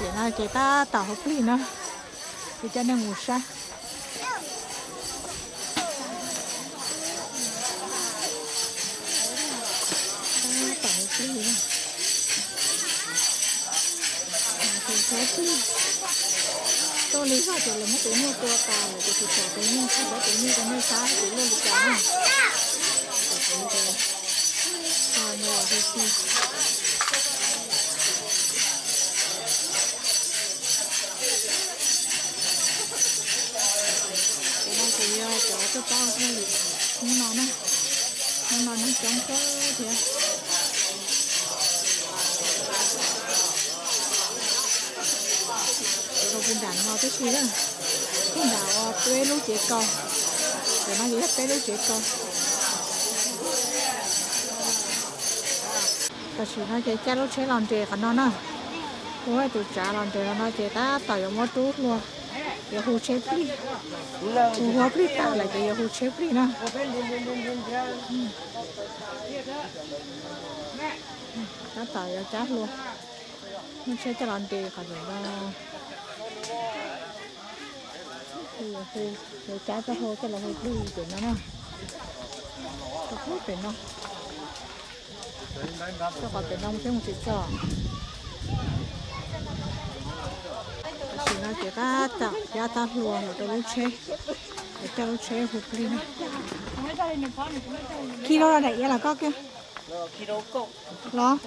Ces no ces tab tom hu plig na, kuv coj nej mus saib. Tab tom hu plig na. Tuaj li zog ces lawv muab tus nyuj tua tas lawm ces tsis pom tus nyuj, tsis pom tus nyuj rau nej saib ces luaj li cas na. Hu plig. Cov no ces yog cov tuaj pab ua hauj lwm hnub no na, hnub no neeg coob kawg thiab. Cov rau puag nram no tib si na, puag nram uas peb lub tsev kaus, cov no ces yog peb lub tsev kaus. Tam sim no ces caij lub tsheb los nres qhov no na, hu tus tsav los nres qhov no ces tab tom yuav muab rub hlua, yuav hu tsheb plig, hu hlua plig tas lawm ces yuav hu tsheb plig na. Tab tom yuav cab hlua, muab tsheb coj los nres qhov ntawm no. Hu, yuav cab txoj hlua coj los hu plig pem no na. Rau pem no, rau qhov pem no tsheb mus tsis txog. Tam sim no ces tab tom cab txoj hlua los rau lub tsheb, coj lub tsheb hu plig na. Khi rau daim iav los koj kiag los.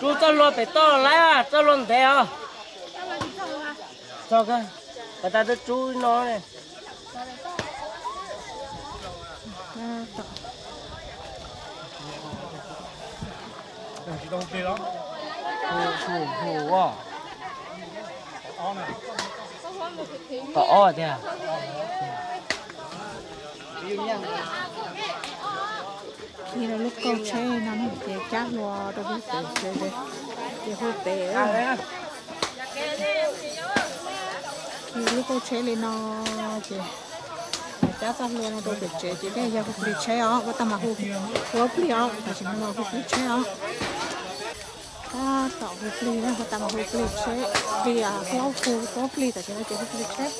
Rub txoj hlua pem toj lawm, txoj hlua ntev os. Txog, pas tas twb rub no ne. Tom ob tiag. Khi lub kauj tsheb no ces cab hlua rau pem tsev, ces hu pem. Khi lub kauj tsheb li no ces cab txoj hlua no rau pem tsev ces thiaj yog hu plig tsheb os, ua tau mas hu, hu plig os, tam sim no los hu plig tsheb os. Tab tom hu plig na, ua tau mas hu plig tsheb, plig, hu, hu plig, tam sim no ces hu plig tsheb.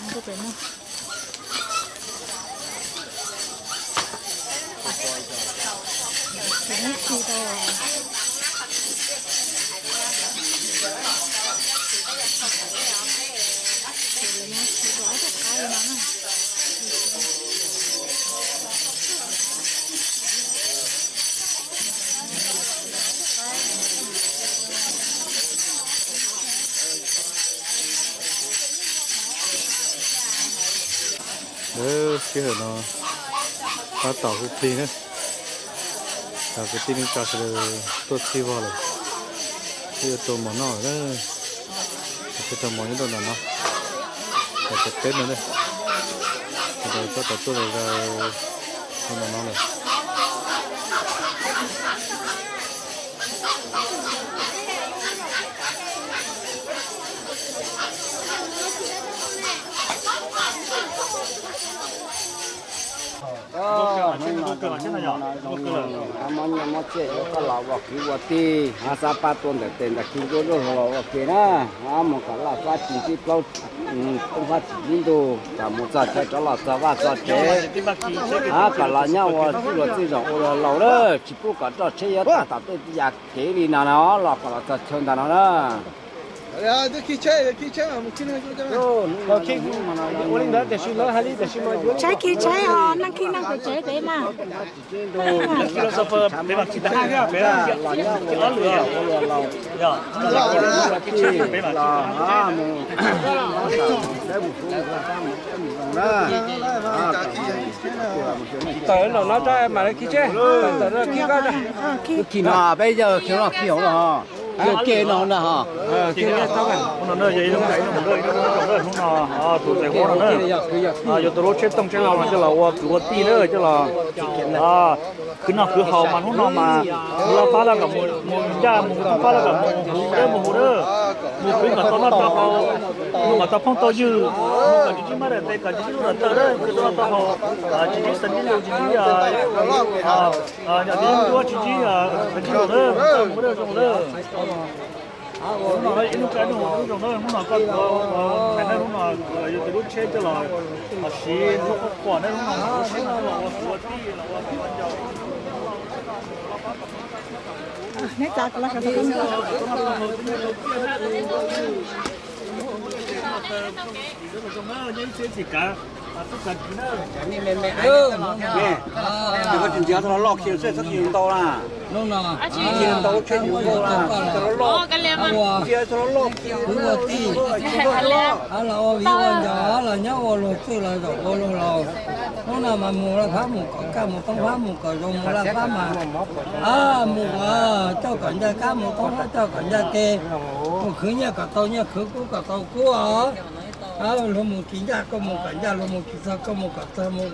Ntuj pem no. Lawv sij hawm no tab tom hu plig na, cov kwv tij neej tsa sawv daws tuaj txhij vog lawm, twb yuav rau mov noj lawm na. Thiaj rau mov nyob rau ntawm no, cov peb no ne, sawv daws tab tom tuaj zom zaws rau ntawm no lawm. Mob nyiaj mob txiaj yuav koj los ua kwv ua tij, hab xav pab tuaj ntawm tes ntawm khi ncuab duab hluas los ua ke na, hab mus kom laj fab tsis ntsib plaub, poob fab tsis ntsib ntug, kom mus txog chaw rov los txog vaj txog tsev, hab kom los nyob ua txwj laus txwj zaum ua luag laus na, tsis pub kom roj tsheb yuav tag tom tej yam kev li no na, los kom los txog chaw ntawm no na. Ua li ntawd tiam sis lawv hais li tiam sis mas yuav tsheb khi tsheb os, neeg khi neeg pem tsev pem mas. Tawm no no tso mam li khi tsheb, tawm no khi koj. Khi no peb yawg khi no khi hauv no, yawg ke no na ho. Hnub no tus tes huab no na, yuav tau lub tsheb tooj tsheb hlau no coj los ua kwv ua tij na, coj los khwv noj khwv haus mas hnub no mas mus laj fab laj kom mus, mus ncaj mus, mus fab laj kom mus, mus hu dawb mus hu dawb, mus khwv kom Noj tau haus, noj mas tau phooj tau ywg, kom tsis ntsib mab daim qe, kom tsis ntsib lub daim tawv, tsis noj tau haus, tsis ntsib xav ntsib lus, tsis ntsib yog li duab, tsis ntsib xav ntsib lus na, mus dawb zoo na. Hnub no ib hnub kaj hnub zoo na, hnub no koj tuav, hnub no yog tus lub tsheb coj los siv hnub qub quas na, hnub no mus ua siab los ua tij los ua tij ua ncaus. Ntxias tau los loj khi txhob khi ntau na. Khi ntau tsheb ntau na, khi tau los loj, khi tau los loj khi ua tij, los ua viv ua ncaus los nyob ua luag txwj los zaum ua luag laus. Hnub no mas mus laj phab mus kom kaj, mus toob phab mus kom zoo, mus laj phab mas mus coj kom ncaj kab, mus toob phab coj kom ncaj ke. Mus khwv nyiaj kom tau nyiaj, khwv kub kom tau kub os. Luag mus tsis ncaj koj mus kom ncaj, luag mus tsis txog koj mus kom txog, mus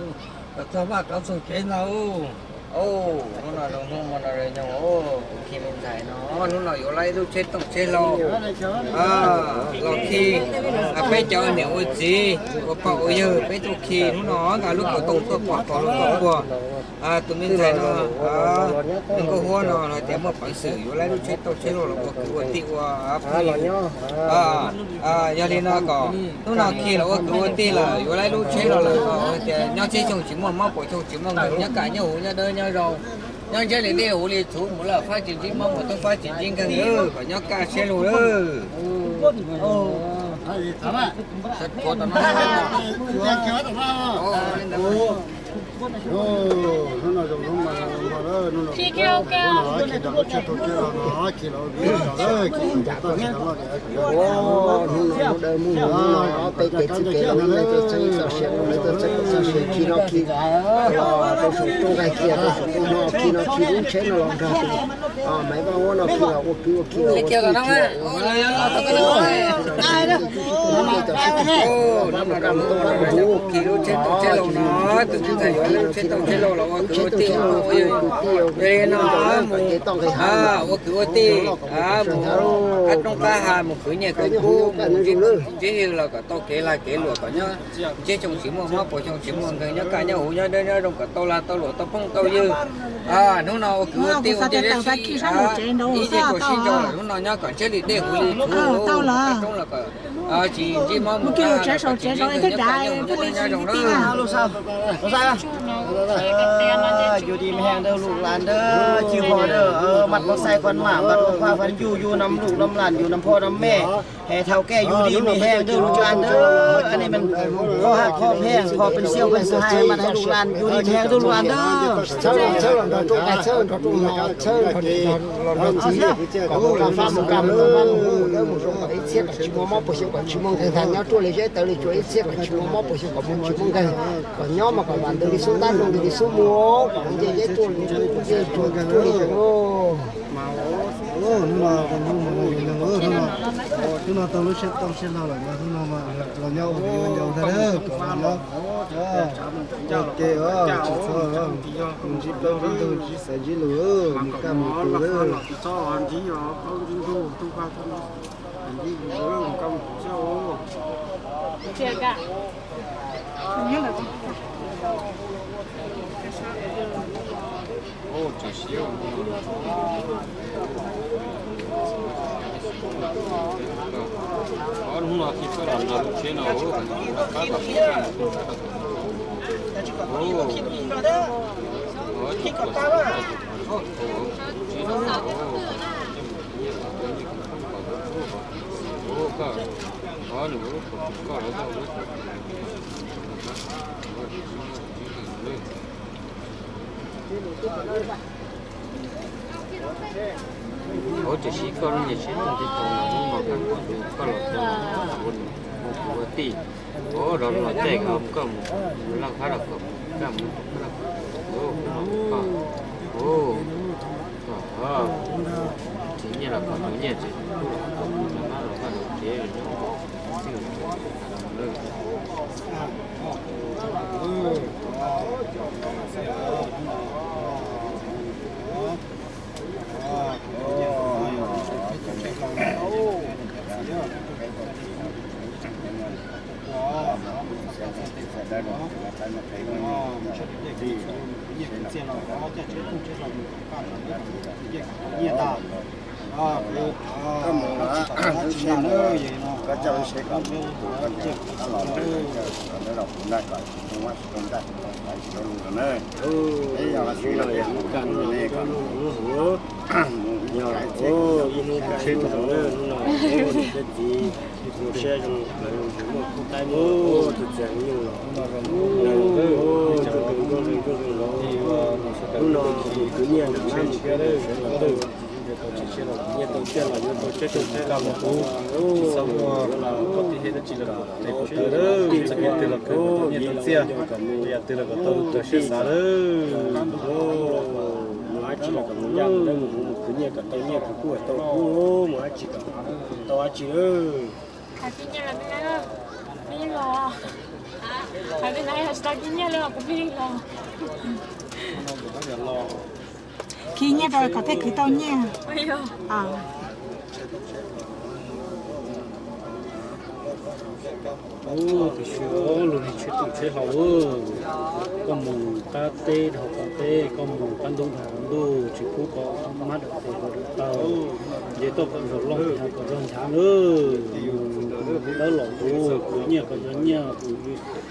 kom txog vaj kom txog tsev ntag. Hnub no zoo hnub mo no zoo, kuv khi me ntxhais no, hnub no yuav laib lub tsheb tooj tsheb hlau los khi peb cov niam ua txiv ua pog ua yawg peb tuaj khi. Hnub no nkag lub kaus tooj tuaj pom pog lub kaus puag. Tus me ntxhais no, nws nkauj huab no hais tias muaj peev xwm yuav laib lub tsheb tooj tsheb hlau los ua kwv ua tij ua phooj ywg. Yog li no kom hnub no khi los ua kwv ua tij lawm, yuav laib lub tsheb los lawm, hais tias nyob txhiab xyoo tsis muaj mob, puas xyoo tsis muaj nkeeg, nyob kaj nyob huv, nyob dawb nyob zoo, nyob ntsib li dej huv li txhuv, mus laj fab tsis ntsib mob, mus toob fab tsis ntsib nkeeg, kom nyob kaj siab lug. Hnub no zoo hnub mas, hnub no khi tau lub tsheb tooj tsheb hlau no, khi los ua viv los, khi tau tsis tau loj. Hnub no hnub dawb hnub hnub no peb kev txij kev laus ib leeg peb txhawb ib txoj sia, lawv txhawb txoj sia khi no khi los rau saum rooj nqaij kiag rau saum rooj no, khi no khi lub tsheb no los nrog tus Maiv Vaj Huab no khi los ua kwv ua tij los ua tij. Khi lub tsheb tooj tsheb hlau no, tus me ntxhais yuav lub tsheb tooj tsheb hlau los ua kwv ua tij, ua kwv ua tij, ua kwv ua tij, mus qab roob qab hav, mus khwv nyiaj khwv kub, mus ntsib phooj ntsib ywg los kom tau kev lag kev luam, kom nyob ntsib xyoo tsis muaj mob, puas xyoo tsis muaj nkeeg, nyob kaj nyob huv, nyob dawb nyob zoo, kom tau lag tau luam, tau phooj tau ywg. Hnub no ua kwv ua tij ua tij, ib txhij tuaj sib nrau lawm, hnub no nyob kom ntsib li dej huv li txhuv, qab roob los kom tsis ntsib mob, mus kaj los kom tsis ntsib nkeeg, nyob kaj nyob huv, nyob dawb nyob zoo na. Yus dim heej dawb lug laj dawb cwj pog dawb, mat pov xaij fab mam, mat ua pha fab yuj, yug nam lug nam laj, yug nam pog nam mej, es thaum kej yus dim heej dawb lug laj dawb. Qhov hab qhov pheej qhov peev xyuam peev xwm hais mas dawb lug laj, yus dim heej dawb lug laj dawb. Txhawb los nrog rooj nqaij, txhawb nrog rooj no, txhawb nrog txiv, kom mus kaj fab mus kaj mus tau fab mus hu mus dawb mus zoo, kom ib txhiab kom tsis muaj mob puas xyoo, kom tsis muaj nkeeg ntag, nyob ruaj li zeb tawv li tsua, ib txhiab kom tsis muaj mob puas xyoo, kom mus tsis muaj nkeeg, kom nyob mas kom vam ntws li xub ntab, zoo ntws li xub muag, kom nce zeb ruaj li ntuj, nce ruaj li zoo. Hnub no, hnub no, hnub no tau lub tsheb tooj tsheb hlau lawm, hnub no los nyob ua viv ua ncaus ntag, kom los nyob ua ke, tsis txhob ntsib plaub ntsib ntug, ntsib xaiv ntsib lus, mus kaj mus tus. Hnub no khi koj los nrog lub tsheb no, qab kom Ov, tam sim koj lub niag tsheb tooj tsheb hlau no hnub no koj, koj los tau ua kwv ua tij, ov, rov los caij koj mus, koj mus laj hab los kom koj mus, koj, ov, koj, ov, tsis nyiaj los kom tau nyiaj, tsis nyiaj los kom tau nyiaj, los koj los tsev los nyob txij los. Nyiaj kwv txiaj los caj tsev kooj tsev los mus kom paj kom nyiaj ntag. Koj mus tsis tau koj coj lub tsheb kom kuv, koj los lawm, koj los lawm los kuv ntaj kom tsis zoo vaj tsis zoo ntaj, tsis tau lus rau na. Peb yog los tsis los yog lub kaj lub no, lub hauv, yog ib hnub kaj tsheb rau lub no, niam thiab txiv, mus siab zoo, muaj kub taib muaj tus txias nyuj los, lub no mus kwv nyiaj nram lab mus kwv nyiaj sawv daws, nyiaj tau tsiaj los yuav tau tsheb tau tsheb los yuav tau tsheb tau tsheb los kuv, txhob muaj koj tib he dab tsi los kom tes kom taw lawm, txoj kev twg los kawg kom tau nyiaj tau txiaj, yam twg los kom tau raws siab xav lawm. Mus dab tsi los kom mus yam mus dawb mus huv, mus kwv nyiaj kom tau nyiaj, kwv kub kom tau kub, mus dab tsi kom tau dab tsi lawm. Hais tib nyiaj los, peb los, hais tib nyiaj los tsis tau tib nyiaj li os kuv pheej los. Khi nyiaj rau kom thiaj kwv tau nyiaj. Ub, tus xyuas lug li tsheb tub tsheb hlau, koj mus qab teb dhau qab teb, koj mus qab ntuj dhau qab ntuj, tsis pub kom mab dawm tes hauv dawm taw, nce toj kom zaum loj, nchav kom zaum nchav lawm, dawb los huv, kwv nyiaj kom yog nyiaj, kwv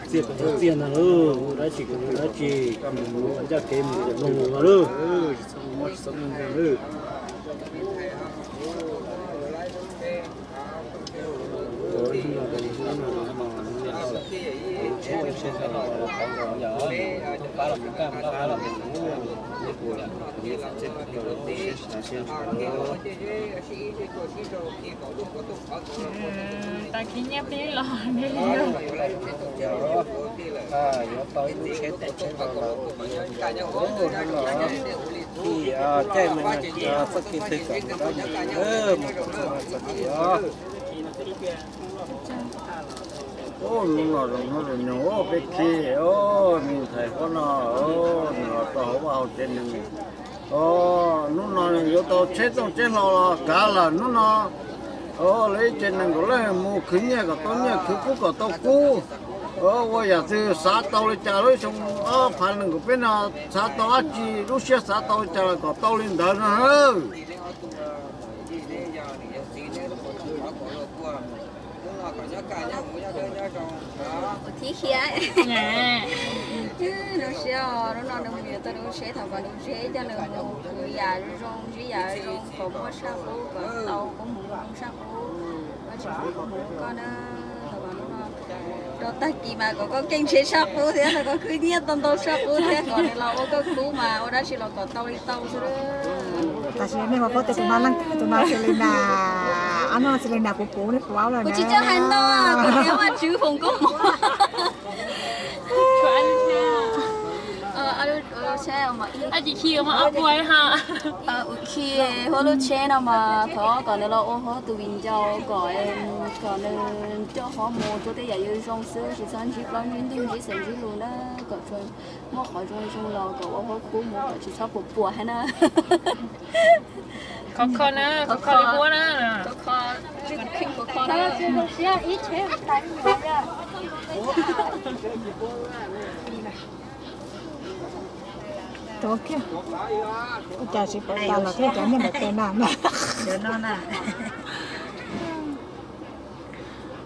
txiaj kom yog txiaj ntag lawm, ua dab tsi kom yog dab tsi, mus ncaj kev mus kom mloog lawm. Tag kis nyiaj peb los ne. Yuav tau ib lub tsheb tau tsheb los, caij txoj kev twg kom mus txoj kev os. Hnub no zoo hnub zoo nyoog peb khi, me ntxhais huab no nws los rau hauv vaj hauv tsev neeg. Hnub no yuav tau tsheb tooj tsheb hlau los kav lawm hnub no. Lawv ib tsev neeg nkaus leej mus khwv nyiaj kom tau nyiaj, khwv kub kom tau kub. Ua yam twg xav tau li cas lub xyoo ob phav nees nkaum peb no, xav tau dab tsi lub siab xav tau li cas los kom tau li ntawd no. Thib khiav. Zoo siab os, hnub no nws mus yuav tau nws lub tsheb, thov kom nws lub tsheb coj nws mus khwv yam zoo zoo, ntsib yam zoo, kom muaj saj qub, kom tau koob hmoov zoo saj qub. Koj tsis pub koob hmoov rau koj na, thov kom hnub no rau tag kis mas kom koj keej tsheb saj qub thiab, kom koj khwv nyiaj tau ntau saj qub thiab, kom nws los ua koj khub mas ua dab tsi los kom tau li tau xwb. Tam sim no nej puas paub tias tus no leej twg, tus no Selena, ob no Selena puv puv nej puas paub lawm. Kuv tsis tau hais ntau, kuv tias Vaj Tswv foom koob hmoov. Ua khi huab lub tsheb no mas thov kom nws los ua huab tus viv ncaus, kom, kom nws coj huab mus rau tej yam yuav zoo xwb, tsis txhob ntsib plaub ntsib ntug ntsib xeem ntsib lus na, kom tsuas muaj qhov zoo zoo los kom ua huab khub mus kom tsis txhob puas puas hab na. Khov kho na, khov kho li huab na. Rau kiag, ua cas tsis pom tas los thiab, cov nyiaj ntawm tes na.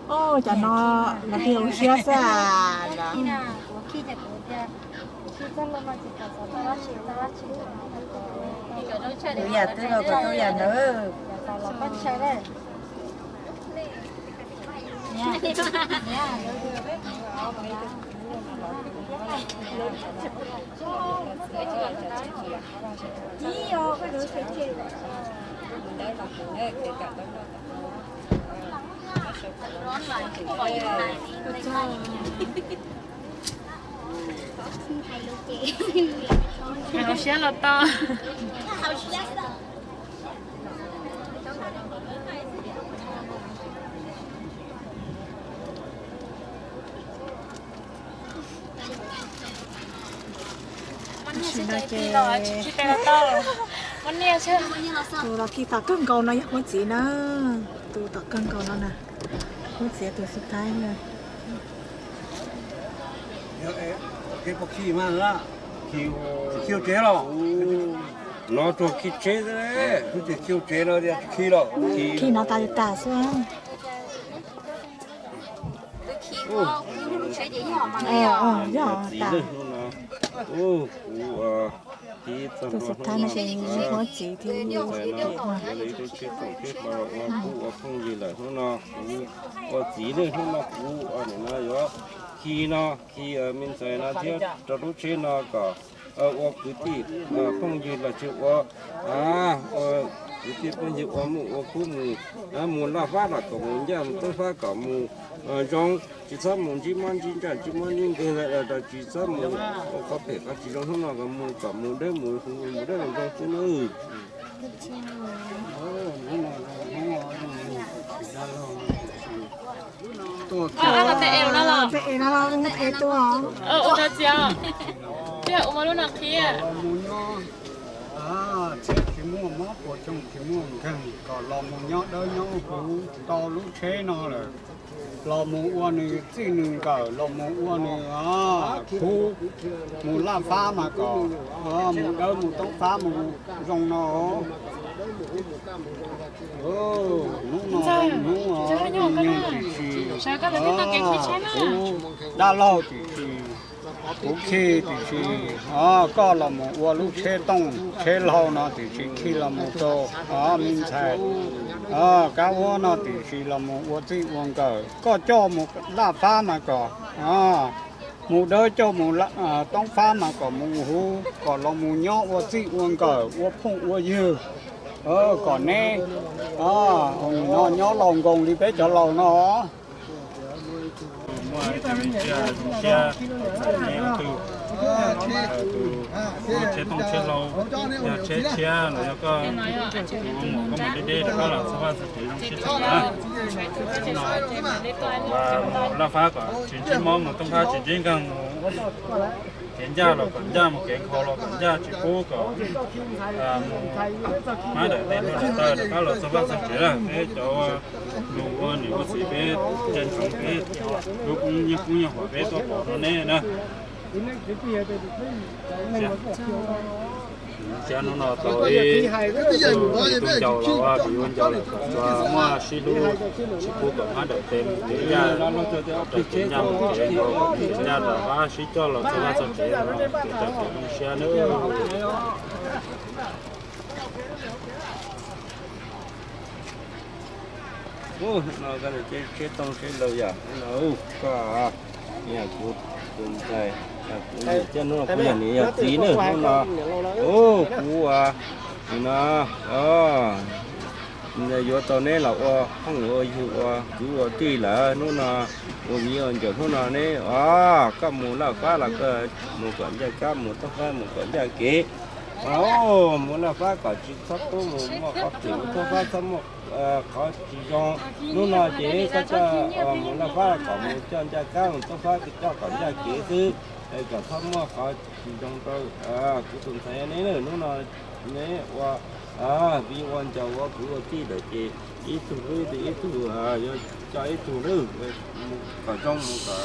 Ua cas no los thiaj ua siab xwb. Tus yam twg los kom tus yam ntawd. Hais hauv siab los tau. Tam sim no ces tus los khi tom kawg nkaus no yog Hmoob txiv na. Tus tom kawg nkaus no na, Hmoob txiv tus xub thawj na. Tsheb puas khi mas, khi, khi tsev los? No tsuas khi tsheb xwb. Tsheb no tas tas xwb. Yog tas. Tus xub thawj no ces muab txiv thiab. Kuv ua phooj ywg lawm hnub no, kuv ua txiv lawm hnub no, kuv nim no yuav khi no, khi me ntxhais no thiab rau lub tsheb no kom ua kwv tij phooj ywg los tsis ua, ua kwv tij phooj ywg ua muaj ua khub mus, mus laj fab los kom mus ncaj, mus tub fab kom mus zoo, tsis txhob mus ntsib mob ntsib ntsaj, ntsib mob ntsib nkeeg, tsis txhob mus ua qhov phem qhov tsis zoo hnub no, kom mus kom mus dawb mus, mus dawb mus zoo xwb nawb. Tej ev no los, tej ev no los, tej ev tuaj. Ua txiv, tej ua lub no qhia. Txhiaj tsis muaj mob puas xyoo tsis muaj nkeeg, kom los mus nyob dawb nyob huv rau lub tsheb no lawm. Los mus ua nws txij nws nkawm, los mus ua nws khub, mus laj fab mas kom mus dawb mus toob fab mus zoo no. Hnub no hnub nyuj tsis tsis, dab laug tsis tsis, kuv khi tsis tsis, koj los mus ua lub tsheb tooj tsheb laug no tsis tsis khi los mus rau me ntxhais kab huab no tsis tsis los mus ua txij ua nkawm, koj coj mus laj fab mas kom mus dawb, coj mus toob fab mas kom mus huv, kom los mus nyob ua txij ua nkawm ua phooj ua ywg, kom neb no nyob laus nkoos li peb cov laus no. Muaj ib tug zoo siab, tus tsheb tooj tsheb hlau, yog tsheb tshiab los yog koj mus koj mus deb deb rov qab los txog vaj txog tsev zoo siab tshaj na. Mus laj fab kom tsis ntsib mob, mus toob fab tsis ntsib nkeeg, mus kev ncaj los kom ncaj, mus kev nkhaus los kom ncaj, tsis pub kom mus hmab dawm tes hluas dawm taw rov qab los txog vaj txog tsev lawm. Peb cov nus ua niam ua txiv peb ntsia ntsoov peb lub koob nyob koob nyob huam peb tuaj pom rau neb na. Cia hnub no tau ib tug ncaus los ua, kuv yuav ncaus lawm kom tsuas muaj sib hlub, tsis pub kom hmab dawm tes mus kev ncaj, rau kev ncaj mus kev nkhaus, kev ncaj rov qab sib coj los txog vaj txog tsev, ua kev zoo siab nawb. Ub, no koj tsheb tooj tsheb hlau yom, no koj, kuv tus ntxhais, kuv niam thiab hnub no kuv yog niam yog txiv na, hnub no, ub, kuv ua, nim no, yuav tau neb los ua phooj ua ywg ua kwv ua tij lawm, hnub no ua viv ua ncaus, hnub no neb, koj mus laj fab los koj mus kom ncaj kab, mus toob fab mus kom ncaj kev, mus laj fab kom tsis txhob pub mus muaj qhov phem, mus toob fab txhob muaj qhov tsis zoo. Hnub no ces koj coj mus laj fab kom mus coj ncaj kab, mus toob fab coj kom ncaj kev xwb, kom txhob muaj qhov tsis zoo rau kuv tus ntxhais neb. Hnub no neb ua viv ua ncaus ua kwv ua tij lawm ces ib tug hlub ib tug, yuav coj ib tug hlub, mus kom zoo mus kom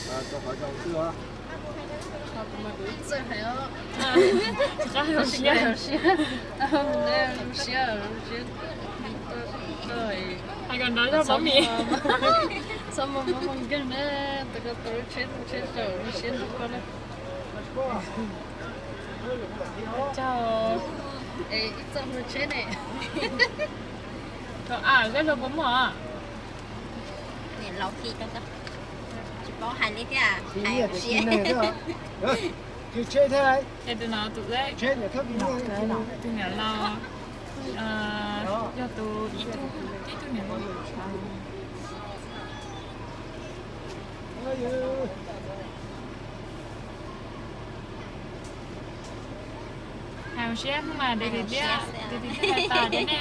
rau qhov zoo xwb os. Ib txoj hlua tsheb ne. Koj a, zeb hlua puas muaj? Niam laus khi rau koj. Tsis paub hais li thiab, hais siab. Tus no tus, tus niam laus, yog tus ib tug, ib tug niam laus. Hais hauv siab xwb mas, deb tiag tiag, deb tiag tiag tas deb ne.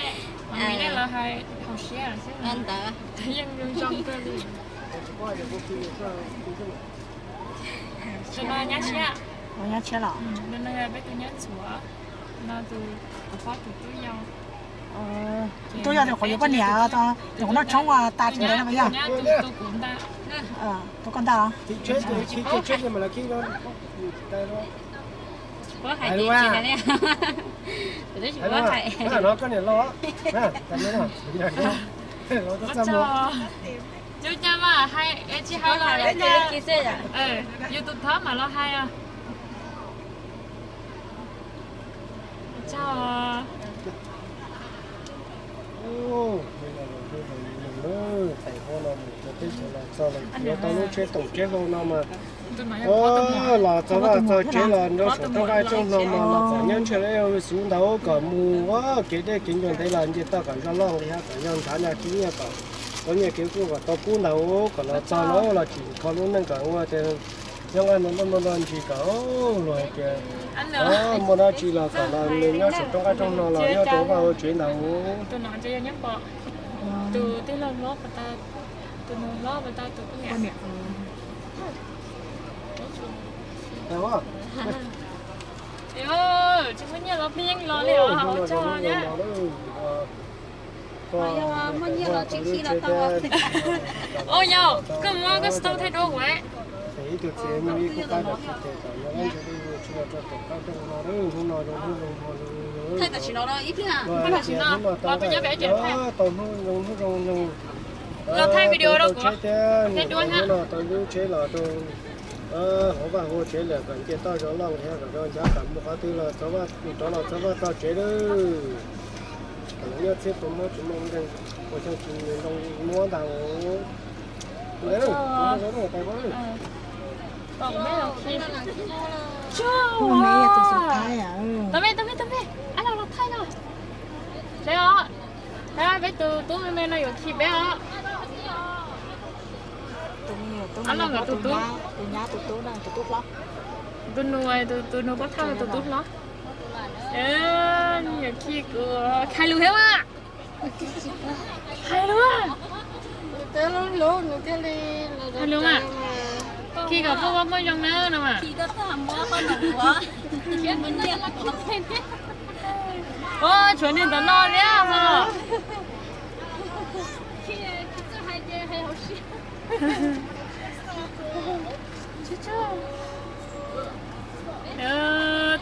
Mas nej los hais hauv siab xwb mas. Ntawd yeej zoo zoo kawg li. Tus no nyab tshiab. Nyab tshiab los? Tus no yog peb tus nyab ntxhuav. No tus, tus pog tus tub yau. Tub yau tus qhov yuav poj niam, tus qhov noj tshoob tas tsis ntev no yog. Tus kuv ntag. Tus koj ntag. Tsis paub hais tias tsis hais li. Kuv twb tsis paub hais. No koj niam los, cub cab mas hais tsis hais los, yus tus thab mam los hais os. Thaum no mus rau teb chaws los txog los yuav tau lub tsheb toom tsheb hlau no mas, los txog vaj txog tsev los nrog saum roob qab roob hno mas los kom nyob ntshe lawv xub ntawd kom mus ua kev deb kev ncua ntev los nce toj kom zoo loj nqi hab kom yog nrhav nyob kiv nyiaj kom tau nyiaj kev kuj kom tau kub ntawd kom los txog los los tsim kho lub neej kom ua tias nyob nqaj no noj no ntsis kom luag hais tias muaj dab tsi los kom los nws nyob saum roob qab roob hno los nyob rau vaj ua tsev ntawd. Tus no ces yog nyob pom tus tij laug hlob, tus nus hlob, tus niam. Tsis muaj nyiaj los pheej yeej los li os, ua tsaug na. Ua yog koj muab koj xov tooj thaij rau kuv. Los thaij video rau kuv, thaij duab thiab. Tau lub tsheb los rau hauv vaj hauv tsev lawm kom nce toj zoo loj thiab kom zoo nchav kom mus qhov twg los txog vaj, rov los txog vaj txog tsev lawm. Kom lawv nyob txhiab puas mob tsis muaj nkeeg, puas xyoo tsis muaj ntau muab ntag. Tau me, tau me, tau me, ab los los thaij no. Seb os, peb tus tub me me no yuav khi peb os. Ab los nkawd tus tub, tus nus, tus nus pab thaj tus tub hlob. Yuav khi kuv, hais lus thiab mas. Hais lus, hais lus mas. Khi kom poj muaj zoo na no mas. Ua tshuav niag ntawd no thiab os.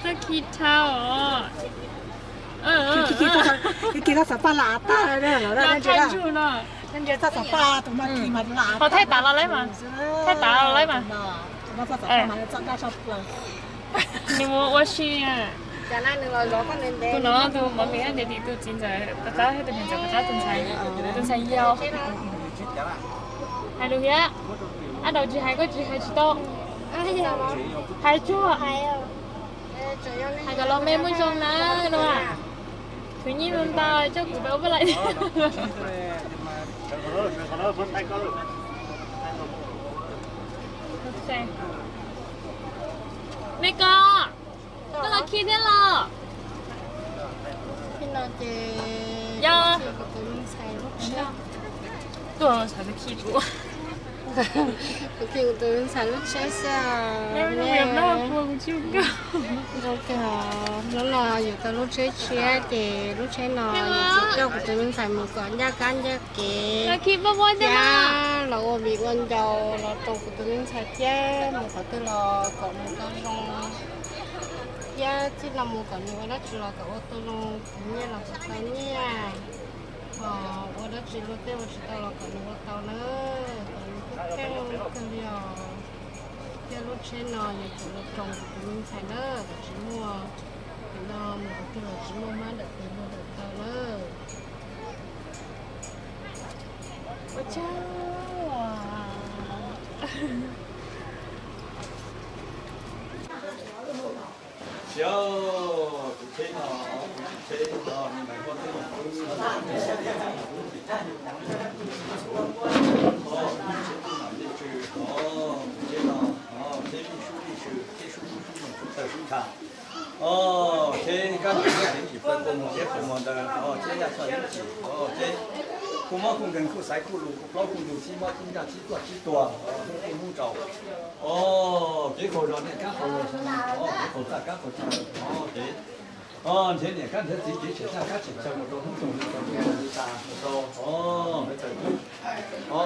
Txawj khi dhau os. Khi txoj xov paj lam tag, thaij ntsuj no. Ntsia txoj xov paj tus mas khi mas lam. Ho thaij tav los lawm mas, thaij tav los lawm mas. Nws mus ua si. Tus no tus mov mis ntiav tim tus txiv ntxawm pov tab thiab tus niam ntxawm pov tab, tus ntxhais, tus ntxhais yau. Hais lus thiab. Ab daus tsis hais koj tsis hais tsis tau. Hais tsuag. Hais kom los me muaj zoo na no. Khwv nyiaj ntau ntau coj kuv pab ua paj lam. Me koj, koj los khi thiab los? Yog. Tuaj xav khi kuv. Kuv khi kuv tus ntxhais lub tsheb xwb. Zoo kawg, hnub no yuav tau lub tsheb tshiab ces lub tsheb no yuav coj kuv tus me ntxhais mus kom ncaj kab ncaj kev thiab los ua viv ua ncaus los rau kuv tus me ntxhais thiab mus qhov twg los kom mus tau zoo thiab txij no mus kom nws ua dab tsi los kom ua tau zoo, khwv nyiaj los kom tau nyiaj, ho ua dab tsi luag tej ua tsis tau los kom nws ua tau na, kom nws kheej kawg li os. Thiab lub tsheb no yuav tsum los roos kuv tus me ntxhais na, kom tsis muaj, no mus qhov twg los tsis muaj mab dawm tes luag dawm taw na. Ua tsaug. Siab, kuv tsheb no, kuv tsheb no, me nais koj teb no, kuv tsheb no, kuv tsheb no, tsheb vij sub vij sw, tsheb sub sub sub sub taw sub ntsha. Tsheb kab ntsig kab ntsig plaws kua muag tsheb kua muag ntawd, tsheb yaj tshoj ib chim, tsheb kuj mob kuj nkeeg kuj xaiv kuj lus kuj plaub kuj ntug sib mob sib ntsaj sib tuaj sib tuag, hnub kuj hnub tsaus. Kev qaug zog niaj kab qaug zog, kev qaug txaj kab qaug txaj, kev nrhiav niam kab nrhiav txiv, kev tshem txaj kab tshem chaw mus rau hnub tsaus ntuj tsaus ntuj li tas mus rau, o,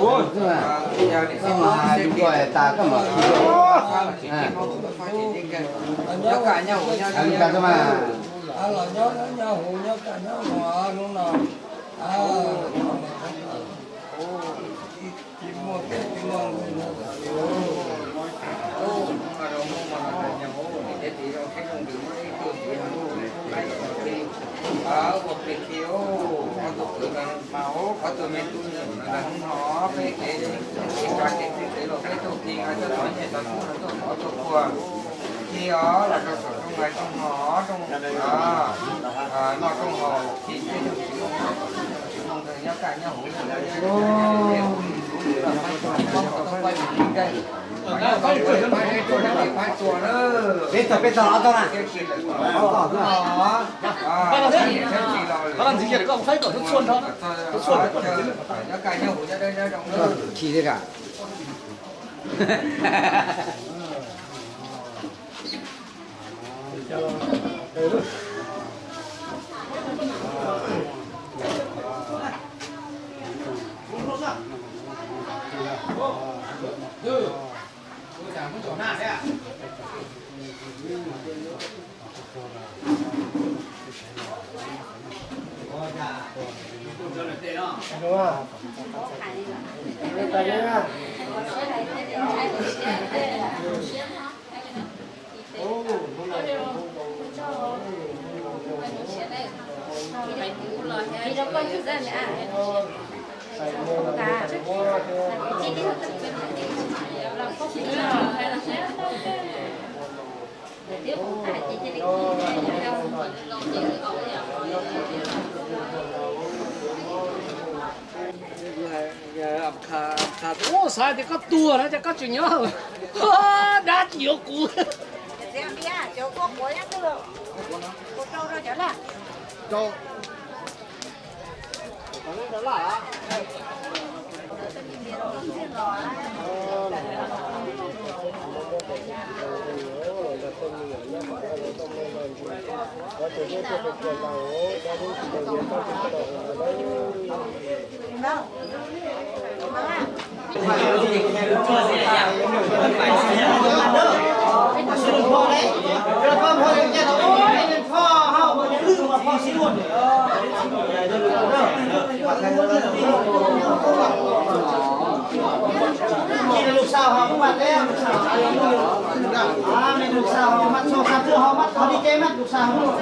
Koj mas hais lus ko tas koj mas, nyob kaj nyob huv nyob li mas. Tus me tub ntawm no peb kev tsis kav kev twj kev los peb tuaj kis, coj txom nyem txog tub tuaj pov tuaj puag, kis os los rau saum rooj nqaij rooj no, rooj noj rooj haus, kis peb tsis moo, tsis moo nyob kaj nyob huv. Peb tog, peb tog, ob tog na. Khi thiab. Ub, xav tias koj tuag no ces koj tseem nyob. Dab tsis yuav kuv. Lus xaus ho mus mas, lus xaus ho mus mas, txog xav twg ho mas, qhov li ces mas lus xaus ho mus.